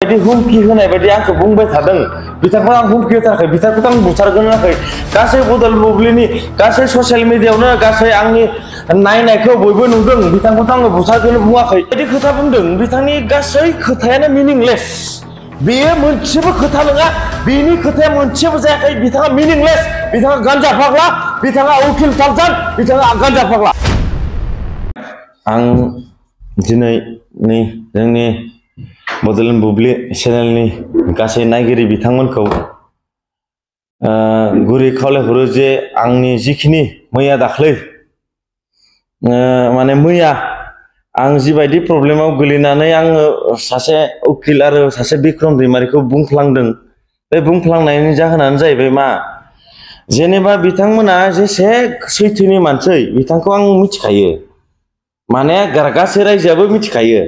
बायदि हुमखि होनाय बायदि आंखौ बुंबाय थादों बिथांखौ आं हुमखि होथाराखै बिथांखौ आं बुथारगोन होनाखै गासै बदल बुब्लिनि गासै ससियेल मिडियायावनो गासै आंनि नायनायखौ बयबो नुदों बिथांखौ आं बुथारगोन बुङाखै बायदि खोथा बुंदों बिथांनि गासै खोथायानो मिनिंलेस बेयो मोनसेबो खोथा नङा बेनि खोथाया मोनसेबो जायाखै बिथाङा मिनिंलेस बिथाङा गान्जा फाग्ला बिथाङा उकिल टारजान बिथाङा गान्जा फाग्ला आं दिनै जोंनि बड'लेण्ड बुब्लि चेनेलनि गासै नायगिरि बिथांमोनखौ गुरै खावलायहरो जे आंनि जिखिनि मैया दाख्लै माने मैया आं जिबायदि प्रब्लेमाव गोलैनानै आङो सासे उकिल आरो सासे बिक्रम दैमारिखौ बुंफ्लांदों बे बुंफ्लांनायनि जाहोनानो जाहैबाय मा जेनेबा बिथांमोना जेसे सैथोनि मानसि बिथांखौ आं मिथिखायो माने गासै रायजोआबो मिथिखायो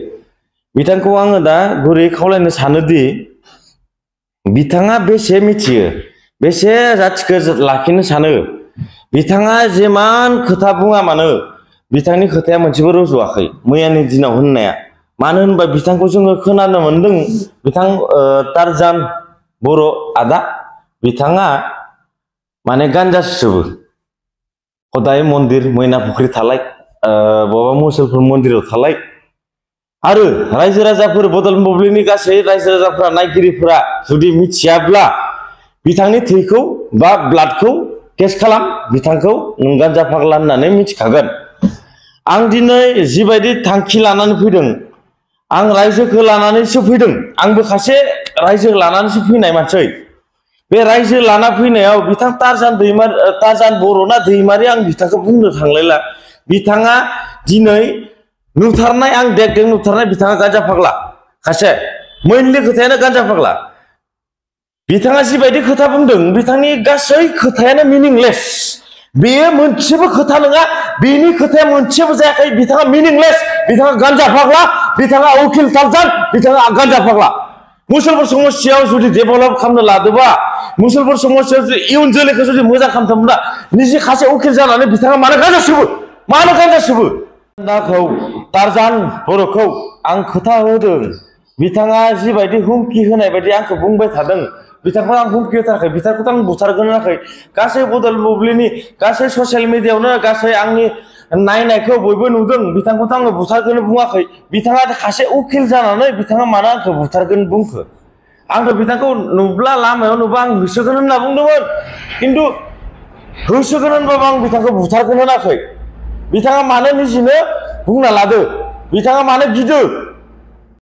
बिथांखौ आङो दा गुरै खावलायनो सानोदि बिथाङा बेसे मिथियो बेसे जाथिखौ लाखिनो सानो बिथाङा जेमान खोथा बुङा मानो बिथांनि खोथाया मोनसेबो रज'वाखै मैयानि दिनाव होननाया मानो होनबा बिथांखौ जोङो खोनानो मोनदों बिथां टारजान बर' आदा बिथाङा माने गान्जा सोबो हदाय मन्दिर मैना फुख्रि थालाय बबेबा मुसलपुर मन्दिराव थालाय आरो रायजो राजाफोर बड'लेण्ड बुब्लिनि गासै रायजो राजाफोरा नायगिरिफोरा जुदि मिथियाब्ला बिथांनि थैखौ बा ब्लाडखौ टेस्ट खालाम बिथांखौ नों गान्जा फाग्ला होननानै मिथिखागोन आं दिनै जिबायदि थांखि लानानै फैदों आं रायजोखौ लानानैसो फैदों आंबो खासे रायजो लानानैसो फैनाय मानसि बे रायजो लाना फैनायाव बिथां टारजान बर'ना दैमारि आं बिथांखौ बुंनो थांलायला बिथाङा दिनै नुथारनाय आं देख नुथारनाय बिथाङा गान्जा फाग्ला खासे मेनलि खोथायानो गान्जा फाग्ला बिथाङा जिबायदि खोथा बुंदों बिथांनि गासै खोथायानो मिनिंलेस बेयो मोनसेबो खोथा नङा बेनि खोथाया मोनसेबो जायाखै बिथाङा मिनिंलेस बिथाङा गान्जा फाग्ला बिथाङा उकिल टारजान बिथाङा गान्जा फाग्ला मुसलपुर समस्यायाव जुदि डेभेलप खालामनो लादोंबा मुसलपुर समस्यायाव जुदि इयुन जोलैखौ जुदि मोजां खालामदोंब्ला निजे खासे उकिल जानानै बिथाङा मानो गान्जा सोबो टारजान बर'खौ आं खोथा होदों बिथाङा जिबायदि हुमखि होनाय बायदि आंखौ बुंबाय थादों बिथांखौ आं हुमखि होथाराखै बिथांखौ आं बुथारगोन होनाखै गासै बड'लेण्ड बुब्लिनि गासै ससियेल मिडियायावनो गासै आंनि नायनायखौ बयबो नुदों बिथांखौ आङो बुथारगोन बुङाखै बिथाङा खासे उकिल जानानै बिथाङा मानो आंखौ बुथारगोन बुंखो आंथ' बिथांखौ नुब्ला लामायाव नुबा आं होसोगोन होनना बुंदोंमोन खिन्थु होसोगोन होनबाबो आं बिथांखौ बुथारगोन होनाखै बिथाङा मानो निजिनो बुंना लादो बिथाङा मानो गिदो